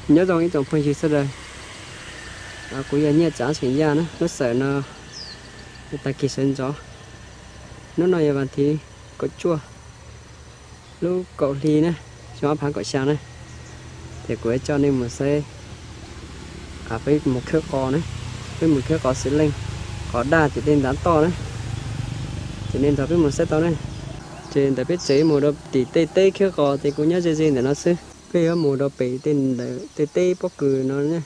Nyob zoo ib tsoom phooj ywg sawv daws, kuv yog Nyiaj Tsav Xeem Yaj na. Lub sij hawm no yog tag kis sawv ntxov, hnub no yog vas thib kaum cuaj lub kaum hli na, xyoo ob phav kaum xya na. Ces kuv yuav coj nej mus saib, peb mus khawb qos na, peb mus khawb qos xwm leej, qos daj tim tej ntav toj na. Ces nej nrog peb mus saib tau na. Ces ntawm peb tsev mus rau tim tej teb khawb qos ces kuv nyob ze ze ntawm no xwb. Peb yuav mus rau pem tej ntawm tej teb pob kws no ne.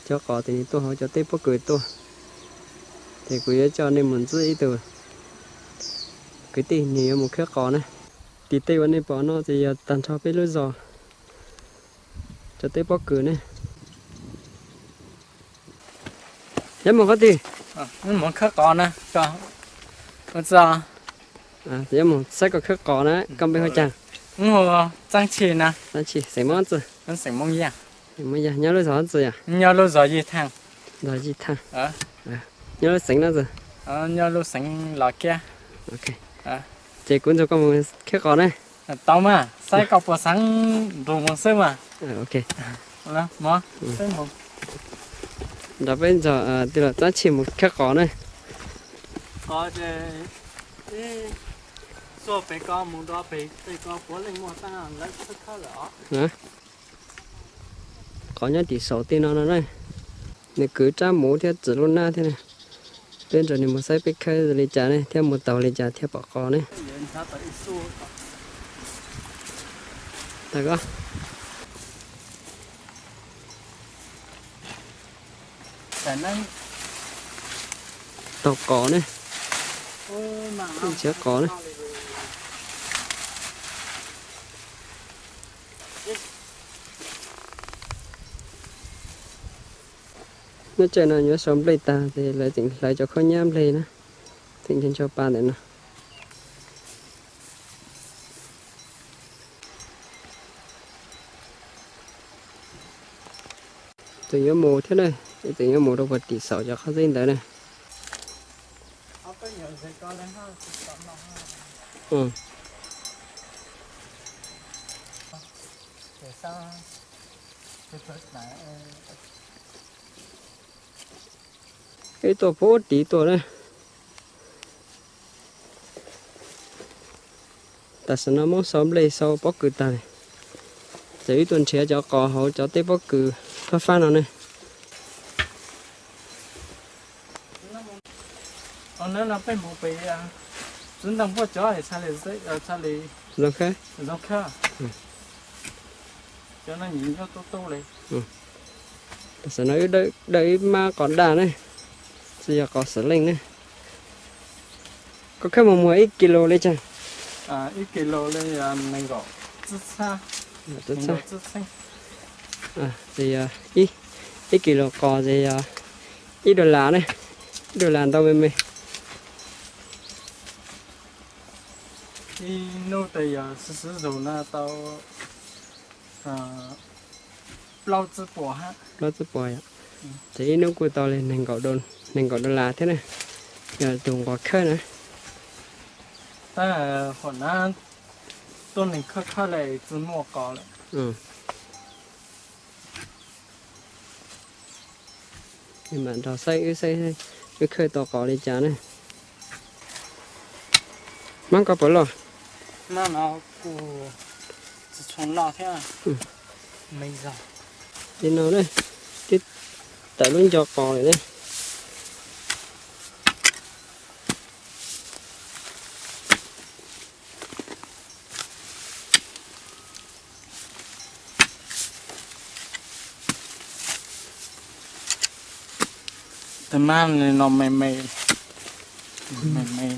Cov qos ces nws tuaj hauv cov teb pob kws tuaj. Ces kuv yuav coj nej mus ntxub ib tug kwv tij nws yuav mus khawb qos na. Tim tej uas nej pom no ces yog tag nrho peb lub zos cov teb pob kws ne. Yuav mus qhov twg? Mus khawb qos na. Yuav mus saib koj khawb qos na. Koj npe hu cas? Txeeb Tshis na. Txeeb Tshis, xeem Hmoob txwj? Xeem Hmoob Yaj. Nyob lub zos txwj yog? Zos Yij Thaaj. Nyob lub xeev no txwj? Nyob lub xeev Los Kiab. Ces kuv nrog koj mus khawb qos ne. Tau mas, saib koj puas xeev nrug mus xwb mas. Nrog peb nrog tij laug Txeeb Tshis mus khawb qos ne. Qos nyob tim saum tej no no na. Nws kwv rab muv thiab txwm lub nab thiab na. Peb nrog nws mus saib peb khawb li cas ne thiab mus taug li cas thiaj pom qos ne. Taug qos ne. Nrhiav qos ne. Nyob tsam no yuav sau nplej tag ces lawv tseem hlawv cov khaub nyab nplej na, tseem ncho ncho pa ntawm no. Tseem yuav mus thiab na, tseem yuav mus rau puag tim saum cov qhov txeb ntawd na. Ib tuaj puag tid tuaj na. Tam sim no muab sau nplej sau pob kws tag, ces wb tuaj nrhiav cov qos hauv cov teb pob kws fab fab no ne. Txiv ntoo puag cov txha li zoo khawb. Tam sim no wb dawj ib mab qos daj ne, tsis yog qos xeem leej ne. Koj khawb mus muag ib kis lus li cas? Ib kis lus li nees nkaum txhiab. Ces yog ib kis lus qos ces yog ib dollar ne, ib dollar ntau me me. Ib hnub tes yog xwb xwb zus no tau plaub tsib puas. Ces ib hnub kuj tau li nees nkaum dollar thiab na, yog tus nqos khawb na. Tab hom na tuaj neeg khawb khawb li tsis muaj qos lawm. Mam nrog saib wb, saib wb khawb tau qos li cas ne. Mab koj puas loj? Tsis tshua loj thiab. Li no ne, twb tawm lub nco qos lawm ne. Tus mab li no me me, me me.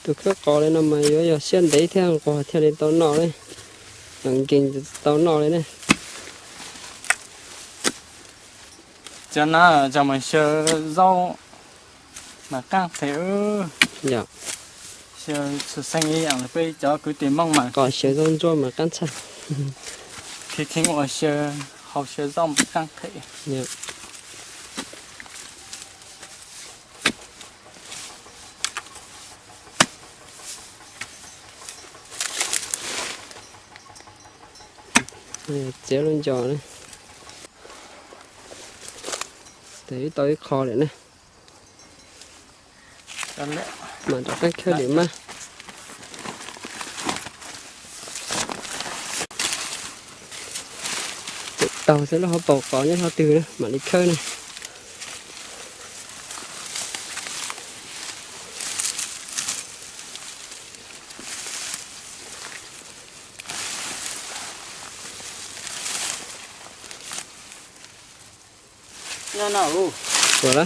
Tus khawb qos li no mas yuav yog siab ntev thiab nquag thiaj li tau noj li, nkees tau noj li ne. Cov no cov mas xyaw zaub mas qaab them. Yog, xyaw tshwm xeeb ib yaam le peb cov kwv tij Moob mas qos xyaw zaub ntsuab mas qaab tshaj. Khiav kheev ua xyaw, hau xyaw zaub mas qaab them. Yog. Txiav lub ncos na. Tes ib tau ib qho lawm ne. Mam rov qab khawb lwm mas. Tes taug xwb lub hauv paus qos nyob qhov twg na mam li khawb na. Ua la.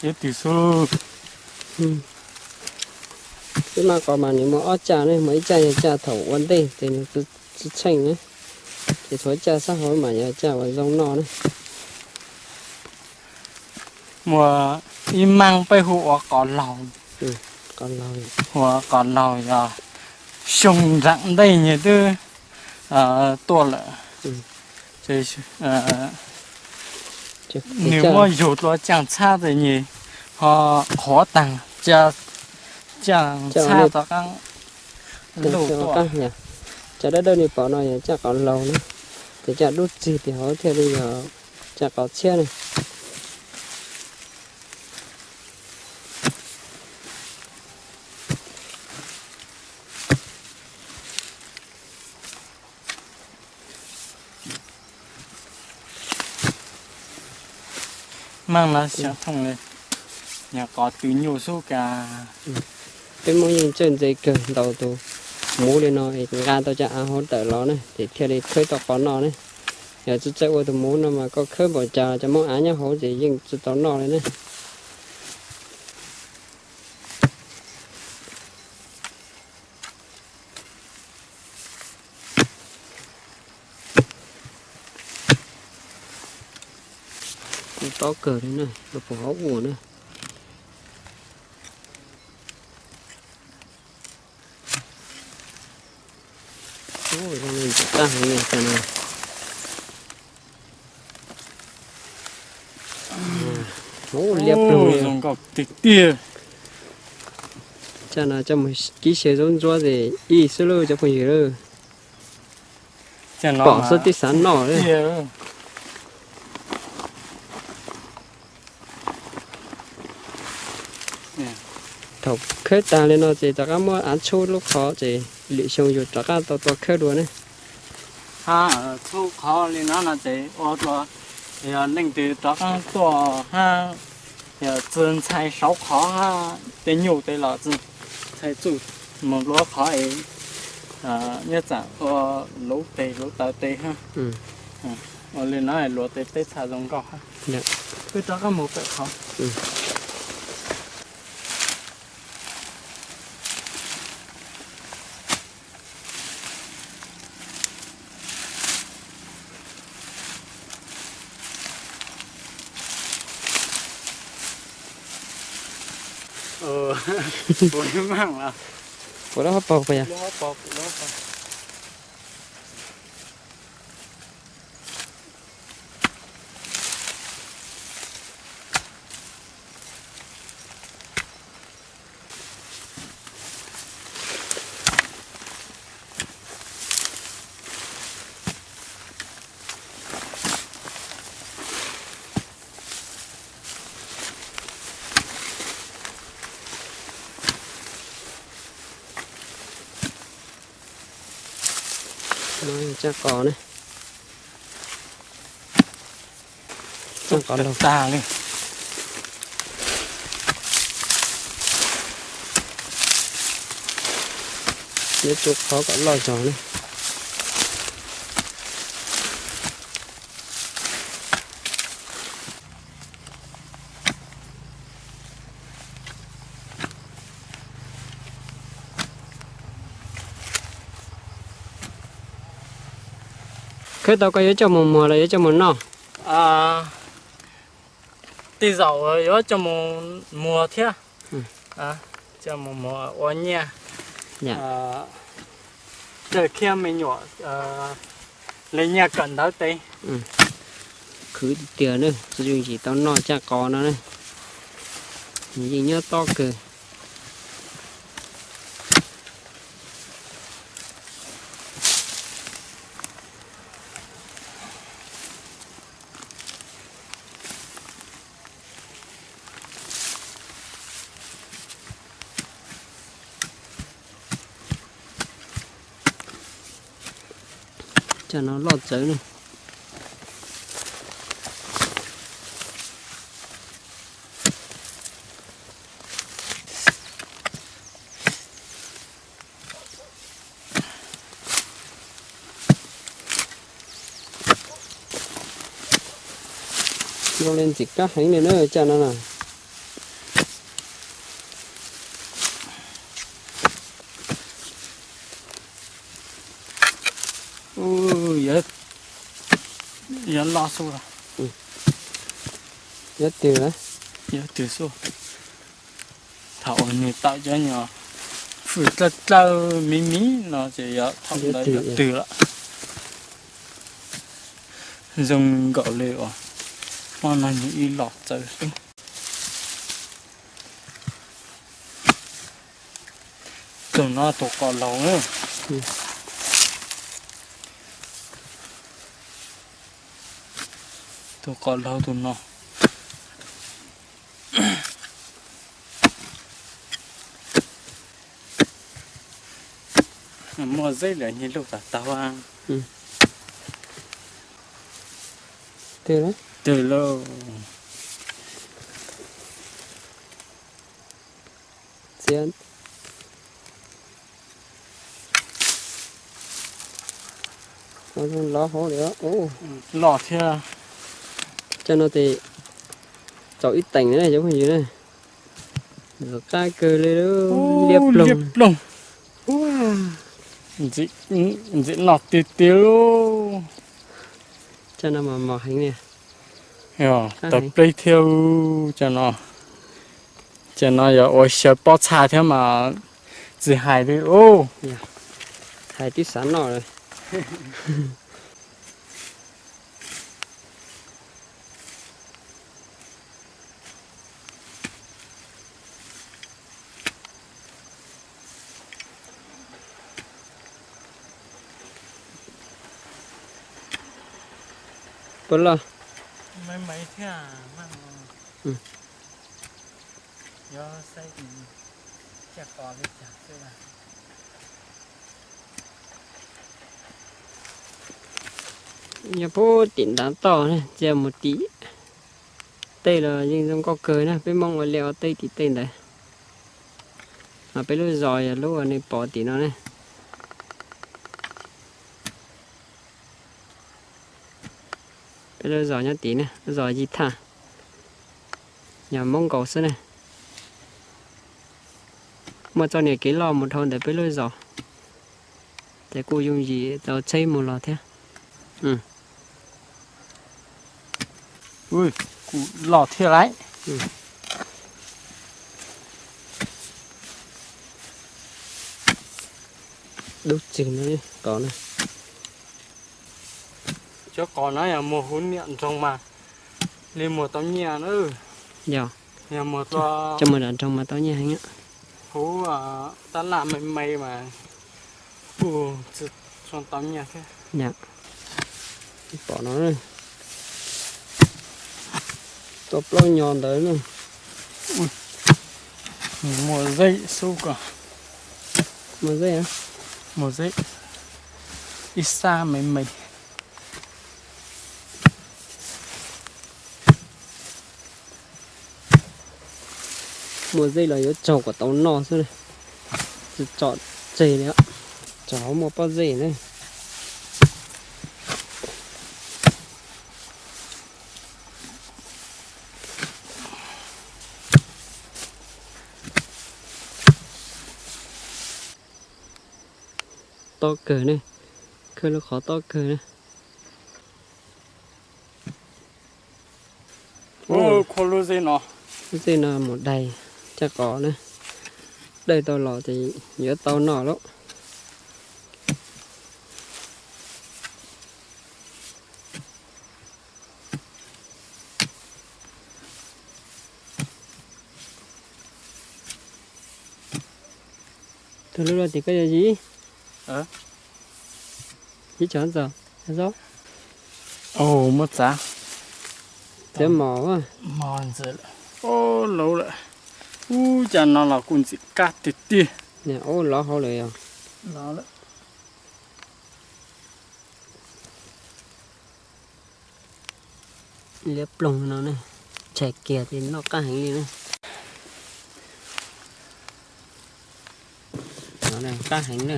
Ib tug xwb. Ib maj qos mas nws muaj ob caj ne, muaj ib caj yog caj thaum ua ntej ces nws tsis tsheej ne, ces tshuav caj sab hauv mas yog caj uas zoo noj ne. Muaj ib maj peb hu ua qos laug, ua qos laug yog xyoo nram ntej nws twb tuaj lawm. Nws muab yug dua caaj txhab tes nws ho qhuav taag, caaj txhab rov qaab lug tuaj. Caj dawb dawb nej pom no yog caj qos laug na, ces caj dub txig tim hauv thiaj li yog caj qos txhiab ne. Maj no xyov thooj li, nyuam qos tws nyuj xwb kas. Peb Hmoob yeej txawj ntse kawg, ntaus tus muv li no es nqa tau cov av hauv tawm los ne, ces thiaj li khawb tau qos noj ne. Yog tsis txawj ua tus muv no mas koj khawb npaum cas los cov Hmoob av nyob hauv ces yeej tsis tau noj li ne. Tob kawg li na, los puas hauv ua na. Zoo li ntxim qab heev li cov no. Ua liab ploog li. Zoo nkauj tiag tiag. Caj no coj mus kib xyaw zaub ntsuab ces ib xwb lauj cov phooj ywg lauj. Pom xwb twb xav noj lawm. Thaum khawb tag li no ces rov qab muab av txhub lub qhov ces lwm xyoo yus rov qab tau tua khawb dua ne. Txhub qhov li no no ces ua rau yog leej twg rov qab tuaj hab yog txwg ntxhais saud qhov hab tej nyuj tej los txwg ntxhais txuj mus luav qhov es nyob txam ua luv tes luv taw tes hab. Ua li no luav tes teb txha zoo nkauj hab. Peb rov qab mus pem qhov. Puas lub hauv paus puas yog? Caj qos ne. Caj qos laug tag li. Neb tsuj qhov kom loj zog ne. Khawb tau koj yuav coj mus muag los yuav coj mus noj? Tej zaum yuav coj mus muag thiab, coj mus muag ua nyiaj, coj khiab me nyuam li nyiaj kawm ntawv tes. Khwv tiag tiag na, tsis yooj yim tau noj caj qos no na. Yeej nyob tob kawg. Cov no loj txawv na. Zoo li ntxim qab heev li na cov no na. Yuav loj xwb. Yuav twg? Yuav twg xwb. Thaum uas nws tawm cov nyuag fwj dlawb dlawb miv miv no ces yog thaum ntawd yuav twg lawm. Zoo nkaus li uas hmo no nws ib los txawv xwb. Tus no tus qos laug na. Tus qos laug tus no. Muaj zeb lawm nyias lub tas tau. Twg lauj? Txiav lov hauv li. Loj thiab. Cov no ces txaus ib teem na cov phooj ywg na. Qab kawg li, liab ploog. Ntxim noj tiag tiag lauj. Cov no mas mos heev li. Tawv pleb thiab cov no. Cov no yog ua xyaw pob txha thiab mas tsis hais li. Hais twb xav noj lawm. Puas loj? Nyob puag tim ntav toj ne, txia mus tim tej los yeej zoo nkauj kawg na, peb Hmoob ua liaj ua teb tim tej ntawd. Mas peb lub zos yog lub uas nej pom tim no ne. Peb lub zos nyob tim ne, lub zos Yij Thaj, yog Hmoob nkaus xwb ne. Muaj txoj niag kev loj mus dhau ntawm peb lub zos, ces kuj yooj yim tau tsheb mus los thiab. Kuj loj thiab lauj. Dub txig no qos na. Cov qos no yog muag hauv nram nroog mas li muag tau nyiaj na. Yog, yog muag coj mus nram nroog mas tau nyiaj heev. Hauv tab laj me me mas kuj tsis tau nyiaj thiab. Pom no, tau plaub nyo ntawd na. Muag zeb xub ko. Muag zeb, muag zeb, ib sab me me. Muaj zeb los yuav tsaug kom tau noj xwb, tsis tsom tseg li. Tsom hauv muaj pob zeb na. Tob kawg ne, khawb lub qhov tob kawg na. Lub zej no, lub zej no mus dai caj qos na, dawj tau los ces yuav tau noj lawm. Tus lub loj tim koj yog yib, yib tsov ntxos, zob. Muab txav, txiav mos, mos ntxim, laus lawm. Ub, cas no los kuj ntxim qab tiag tiag. Ub, lov hauv lawm yog. Liab ploog no ne, tshais kiag ces noj qab heev li na. Qab heev na.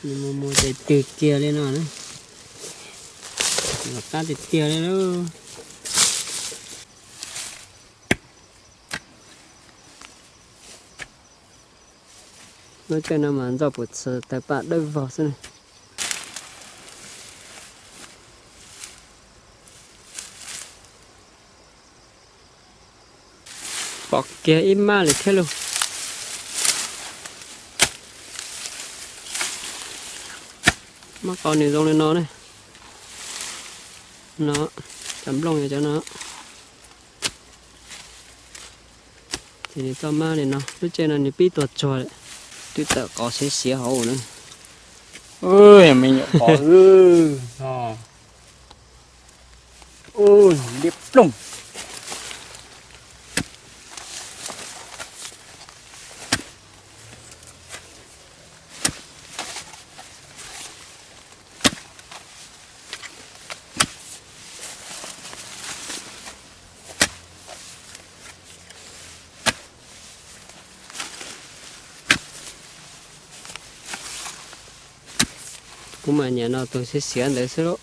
Mus mus ces twg kiag li no na. Qab tiag tiag li lauj. Lub caij no mas ntxoj pum txhwv tawg paj dawb vog xwb na. Pom kiag ib mab lawm thiab lauj. Mab qau nws zoo li no ne. No, cov nplooj yog cov no. Ces nws txoj mab li no, lub caij no nws pib tuag tsuag lawm. Twb tawm qos siav siav hauv na. Me nyuam qos, liab ploog. Kuv mas nyiam no tus siav siav ntawd xwb lauj.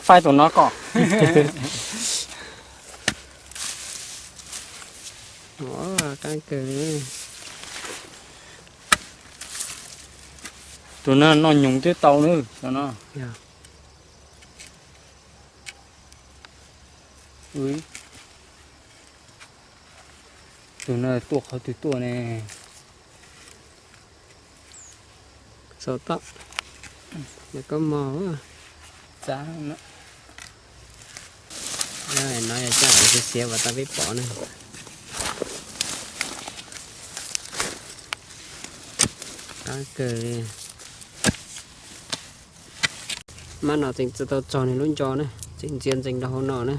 Faib tus no kom. Qab kawg li. Tus no noj nyoos twb tau na, no. Tus no tuaj qhov twg tuaj ne? Saum toj, koj mog. Txav no, no yog coj siav siav uas tau peb pom na. Qab kawg li. Mab no tseem tsis tau txog nws lub nco na, tseem ntxias ntsees rau hauv no na.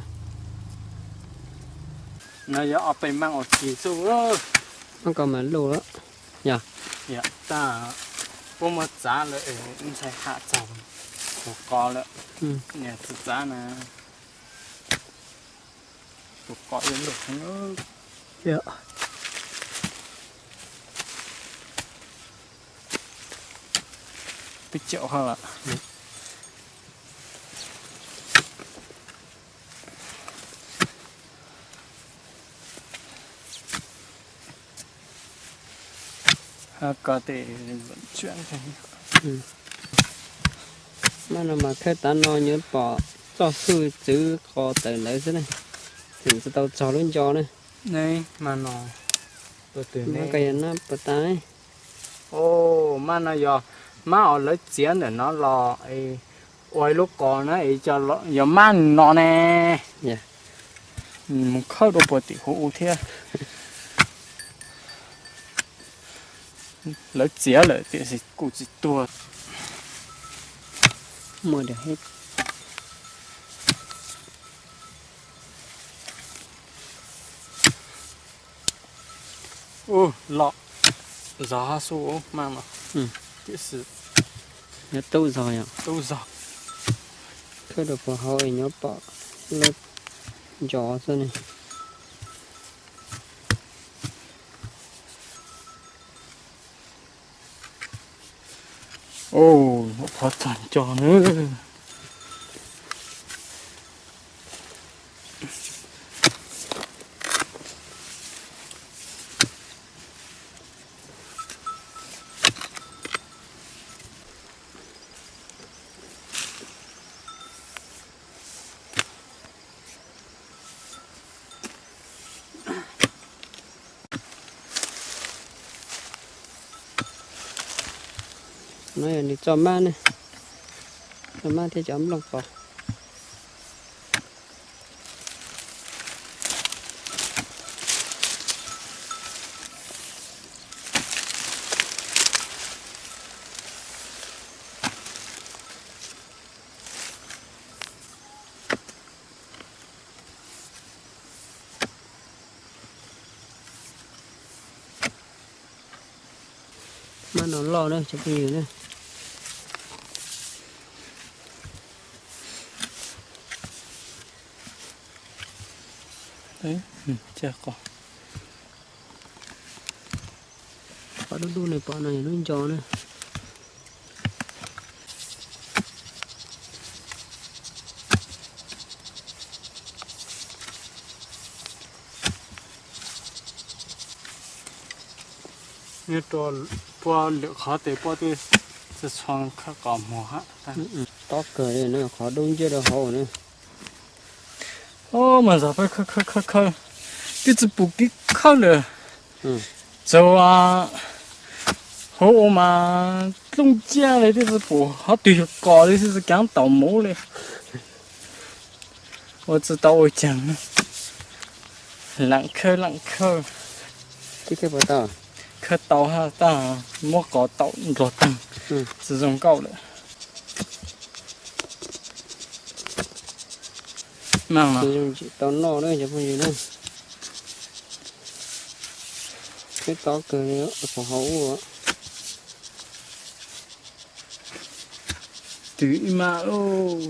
No yog ob peb mab ua ke xwb. Mab ko mas luj lawm. Yog, yog, tab puab muab txav lawm es ntshai ham txog tus qos lawm. Niam txiv txav na, tus qos yuav luj heev. Peb caum ho lawm. Mab no mas khawb tav no nyuam pom txoj hwj txwv qos tawm ntawd xwb na, tseem tsis tau txog lub nco na. Mab ko yog nab puas tas. Mab no yog mab uas lawv txiav ntawm no los ua ib lub qos na, yog mab no ne. Mus khawb rau puag tim huv u thiab. Lawv txiav lawm tiam sis kuj tsis tuag. Muaj diam hib. Ub, loj zog hab xub mab no. Tiam sis nyob tub zog yom. Tub zog. Khawb rau puag hauv es nyob pom lub nco xwb ne. Ub, qhov txog nco na. Nws tso mab ne, tso mab thiab cov nplooj pos. Mab no loj na cov phooj ywg na. Qhov dub dub no pom no yog lub nco na. Nyob rau puag lwm qhov tes puab twb txhua khawb qos muag hab. Tob kawg li na, qhov dub nciab rau hauv na. Mas zog peb khawb khawb khawb khawb, twb tsis pum kev khawb lawm. Txawm hauv ua mas dlooj ciaj li twb tsis pum, hov twg yog kos li twb tsis kav taus mus li. Ua tsis tau ua caag, lam khawb lam khawb. Khawb tau hab tab muab kos taum nrog taag, tsis zoo nkauj lawm. Tsis zoo tsis tau noj na cov phooj ywg na. Khawb tob kawg li, qhov hauv ua. Twb ib mab lauj.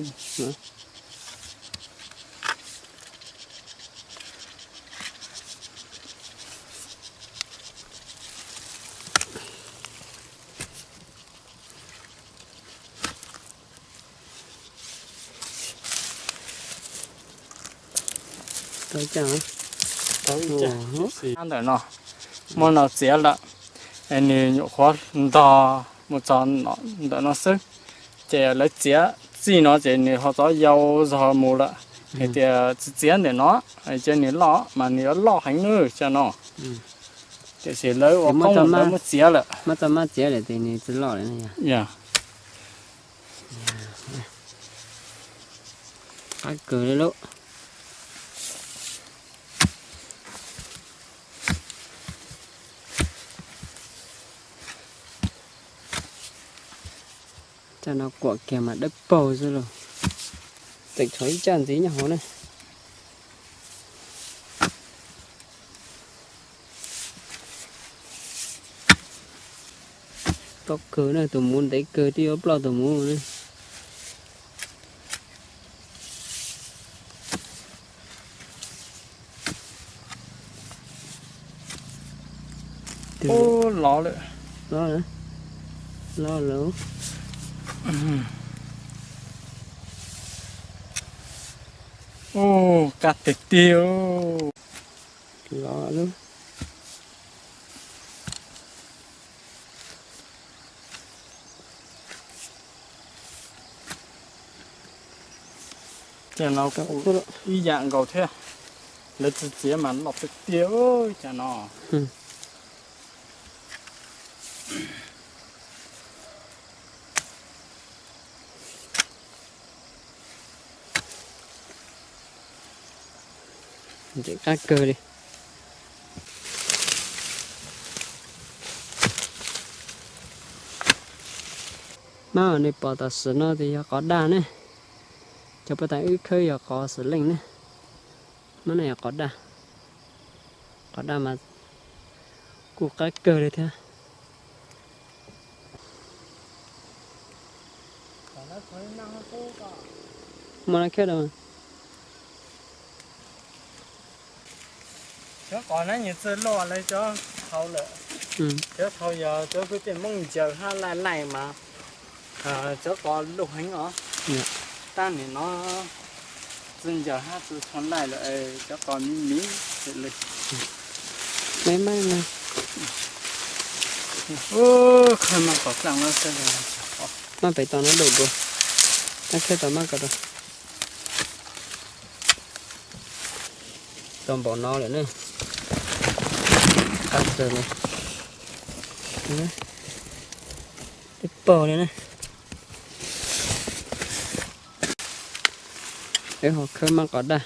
Ntawm no, muab no txiav lawm, nws nyuam qhuav ntog mus txog ntawm no xwb. Ces lawv txiav txij no ces nws ho txov yau zog mus lawm. Hais tias tsis txiav ntawm no, ces nws loj mas nws yuav loj heev nawb cov no. Tiam sis lawv ua qoob lawv muab txiav lawm. Muab txoj mab txiav lawm ces nws tsis loj lawm. Qab kawg li lauj. Caj no kuam kiag mas dawb paug xwb lauj. Tseem tshuav ib caj ntxiv nyob hauv ne. Tob kawg na, tus muv ntev kawg twb yuav ploj tus muv ne. Ub, lov lawm. Lov lawm. Ub, kaj tiag tiag. Lov lawm. Cov no kuj ib yam nkaus thiab. Lawv tsis txiav mas loj tiag tiag cov no. Ntxim qab kawg li. Mab uas nej pom tam sim no ces yog qos daj ne. Cov puag ta wb khawb yog qos xwm leej ne. Mab no yog qos daj. Qos daj mas kuj qab kawg li thiab. Muaj no khiab rau. Cov qos nab nyias txawj loj lawv cov thaud lawm. Cov thaud yog cov kwv tij Hmoob ncaws hab laij laij mas cov qos luj heev os. Tab nim no txawj ncaws hab txawj txhua laij lawm, cov qos miv miv li. Khawb mab kom dlaaj no, mab pem tau no dua dua, tab khawb tau mab ko rau. Tau npaum no lawm ne. Qab kawg li. Paug li na. Wb ho khawb mab qos daj.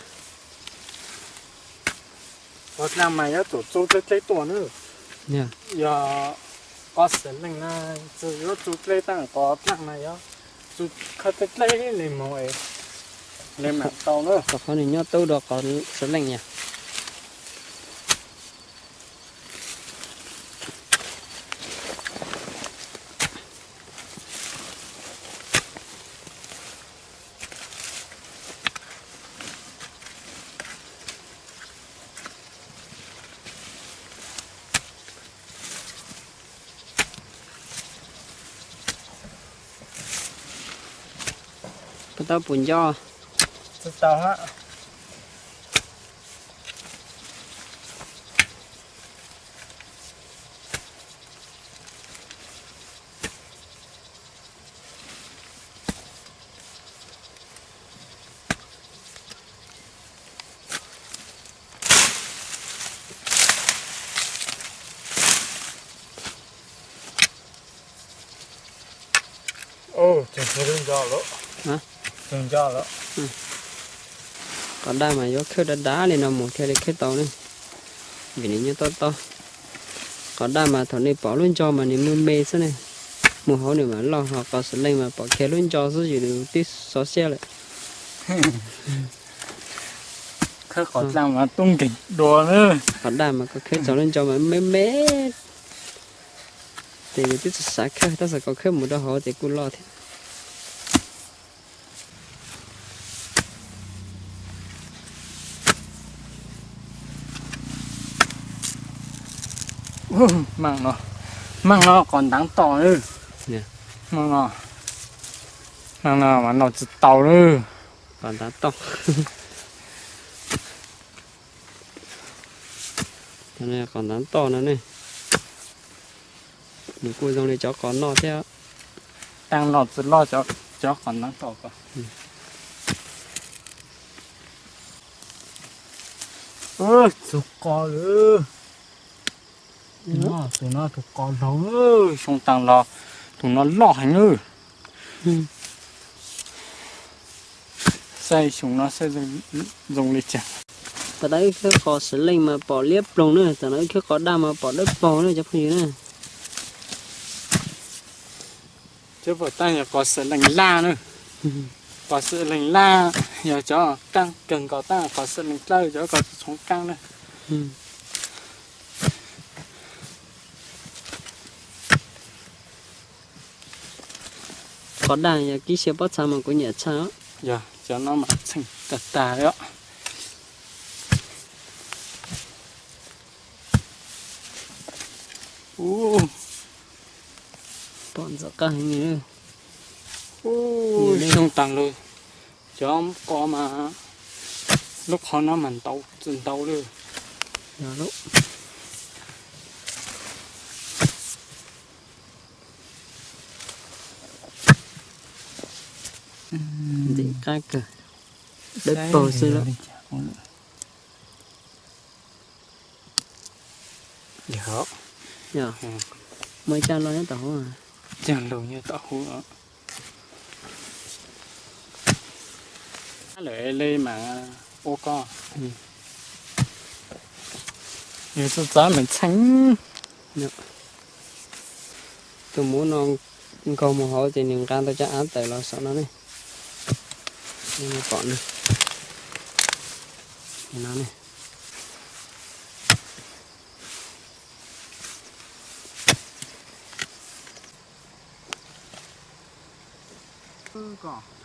Qos daj mas yuav tsum txu dleb dleb tuaj na. Yog qos xav leej na, txawm yuav txu dleb tag qos daj mas yuav tsum khawb dleb dleb li mus es li mam tau na. Rau qhov nws nyob tub dua qos xav leej yom. Koj tau pum nco? Tsis tau hab. Tseem nco lawm. Tseem nco lawm. Qos daj mas yuav khawb dav dav li no mus thiaj li khawb tau ne, vim nws nyob tob tob. Qos daj mas thaum nej pom lub nco mas nws me me xwb ne, mus hauv nws mas loj, ho qos xav leej mas pom kiag lub nco xwb ces nws twb xov xiab lawm. Khawb qos daj mas tub nkeeg dua na. Qos daj mas koj khawb txog lub nco mas me me, ces nws twb xav khawb, tab sis koj khawb mus rau hauv ces kuj loj thiab. Maaj no, maaj no qos ntaav tom. Maaj no, maaj no mas noj tsis tau lawm. Qos ntaav tom. Qos ntaav tom no ne, nws kuj zoo li cov qos noj thiab. Taaj no tsis loj cov qos ntaav tom ko. Txug qos lawm. Tus no tus qos laug, xyoo taag los tus no loj heev. Saib xyoo no saib zoo li cas. Tam no wb khawb qos xav leej mas pom liab ploog na, tam no wb khawb qos daj mas pom dawb paug na cov phooj ywg na. Cov pom tag yog qos xav leej laj na. Qos xav leej laj yog cov qaab kawg nkaus, tab qos xav leej dlawb cov ko tsis tshua qaab na. Qos daj yog kib sia pob txha mas kuv nyiam tshaj. Yog cov no mas txheej tag tag li os. Pom ntxim qab heev li. Xyoo taag lug cov qos mas lub qhov no mas ntau tsis ntau li. Ntxim qab kawg, dawb paug xwb lawm. Muaj ib caj loj nyob tom hauv. Caj loj nyob tom hauv. Lawm li mas ua koj. Yus txawj txav meem txheej. Tus muv no nkaug mus hauv ces nws nqa ntau cov av tawm los saum no ne. Pom no ne.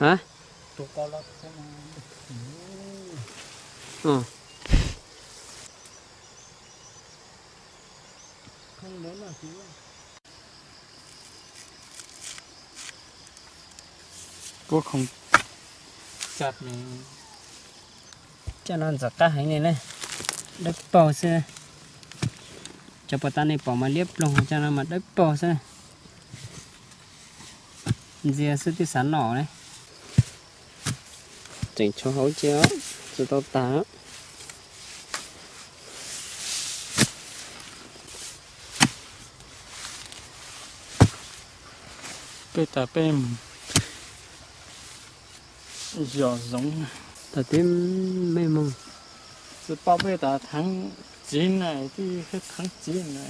Ha? Caj no ntxim qab heev li na, dawb paug xwb. Cov puas tas nej pom mas liab ploog, caj no mas dawb paug xwb. Ntxias xwb twb xav noj ne. Tseem tshuav hauv ces tsis tau tas. Peb tas peb mus yos zoov. Tas tib mej moog. Tsi paub peb tas theev txiv na, tib theev txiv na.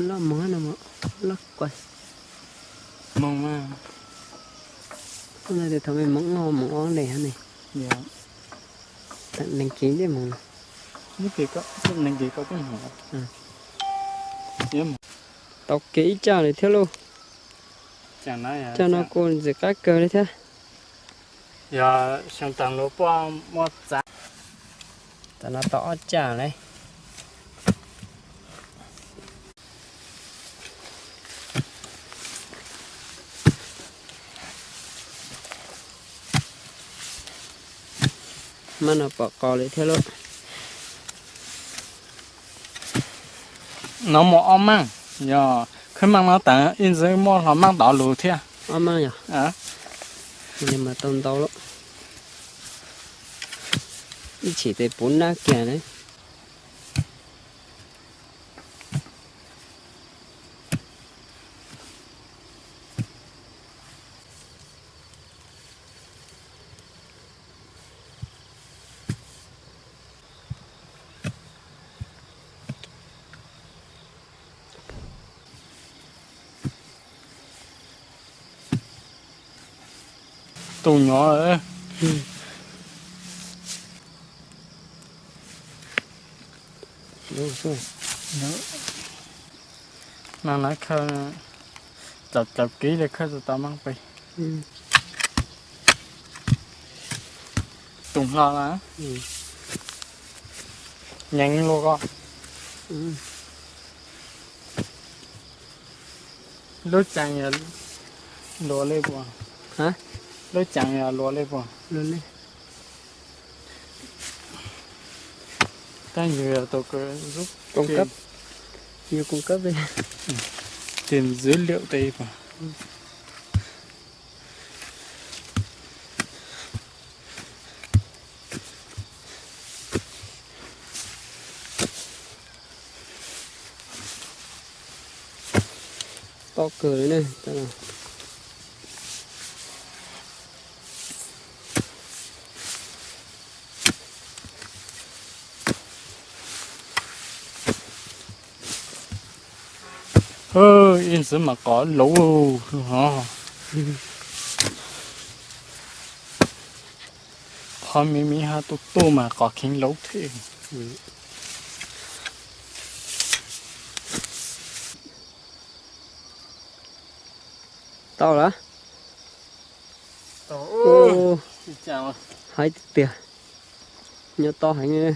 Loj moog, loj kua, moog mas. Ua ntej thaum mej moog ob moog ob le hab ne. Neeg kiv ntej moog. Tau kev ib caj lawm thiab lauj. Caj no kuj ntxim qab kawg li thiab. Yog xyoo taag lug puab muab txav. Tam no tau ob caj lawm. Maj no pom qos li thiab lauj. No muaj ob maaj, yog khwb maaj no tas ib ntsis muaj hlo maaj tod lug thiab. Ob maaj yog. Li mas tau ntau lauj. Ib chim tes puv nab kiag lawm. Tus nyuv. Mas na khaws, txaus txaus kev li khaws tau maaj pem. Tus hlo na. Nyeev luag ko. Lub tsees yog luas li puas? Lub tsees yog luas li puas? Tab yog tus kws zub, yog cung cấp, ces dữ liệu tes puas? Tob kawg li ne. Ib ntsis mas qos lauv hov. Qhov miv miv hab tuj tuj mas qos kheev lauv thiab. Tau lawm. Haib tiag tiag. Nyob tob heev.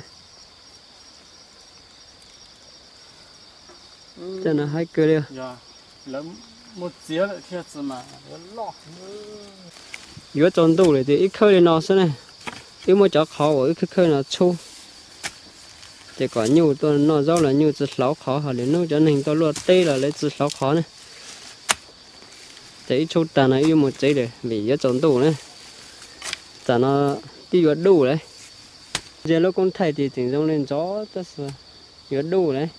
Cov no haib kawg li. Yuav tsaus ntuj lawm ces wb khawb li no xwb ne. Wb muab cov qhov uas wb khawb khawb no txhub, ces kom nyuj tuaj noj zaub los nyuj tsi hlauv qhov, hos lwm hnub cov neeg tuaj luaj teb los lawv tsi hlauv qhov ne. Ces wb txhub tag no wb yuav mus tsev lawm vim yuav tsaus ntuj na. Tam no twb yuav duj lawm. Ntsia lub koob thaij ces tseem zoo li ntxov tab sis yuav duj lawm.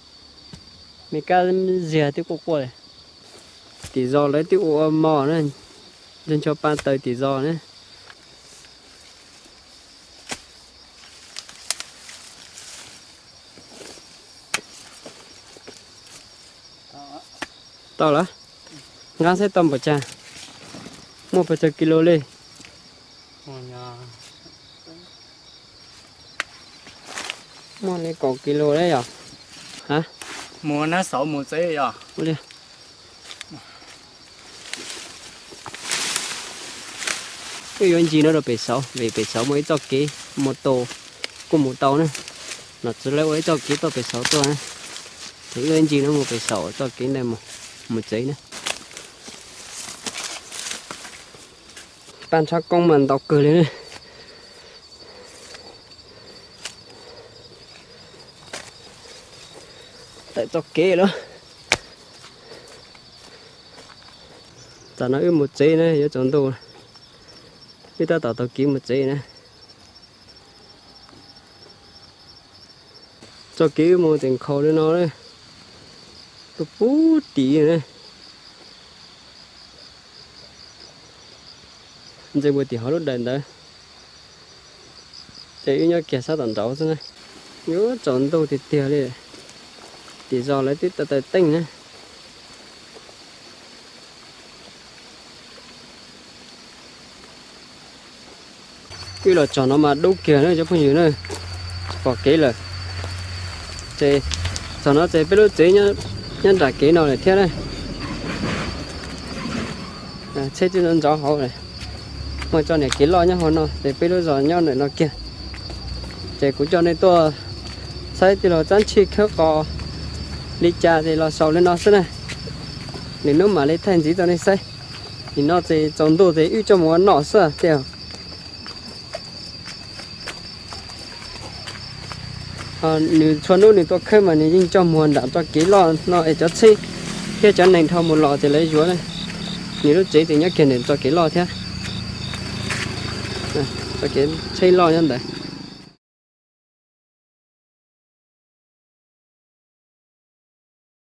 Me kab ziag twb quaj quaj. Tim zos lawv twb ua ua mov na, ncho ncho pa taws tim zos na. Tau lawm. Nqab xwb tau npaum cas? Muaj puas tsawg kis lus li? Muaj li kaum kis lus li yom. Mus nab xauv mus tsev yom. Wb yuav ncig no rau pem saud vim pem saud muaj ib txoj kev mus tau, kuj mus tau na. Nom tswv lawv ua ib txoj kev tuaj pem saud tuaj na, ces wb yuav ncig no mus pem saud txoj kev ntawd mus tsev na. Paj ntshav koob mas ntau kawg li. Tawm txoj kev lawm. Tam no wb mus tsev na, yuav tsaus ntuj, wb tab tom taug kev mus tsev na. Txoj kev wb mus tseem nkhaus li no na. Tuaj puag tim na. Ntxeev puag tim hauv lub dawm ntawd, ces wb nyob kiag sab tom nraud xwb na. Yuav tsaus ntuj tiag tiag li. Tim zos lawv twb taws teej na. Wb los txog no mas dub kiag na cov phooj ywg na, tsis pom kev lawm. Ces txog no ces peb lub tsev nyob nram kev no lawm thiab na. Tsheb twb ntxov hauv lawm, muaj txoj niag kev loj nyob hauv no ces peb lub zos nyob ntawm no kiag. Ces kuv coj nej tuaj saib tij laug Tsab Ntshij khawb qos li cas ces los xaus li no xwb na. Lwm hnub mam li thaij ntxiv rau nej saib. Nim no ces tsaus ntuj ces wb coj mus ua noj xwb tiag. Nws txhua hnub nws tuaj khawb mas nws yeej coj muag nram txoj kev loj no es cov tsheb thiab cov neeg dhau mus los ces lawv yuav. Nws lub tsev ces nyob kiag ntawm txoj kev loj thiab. Txoj kev tsheb loj nyob ntawd.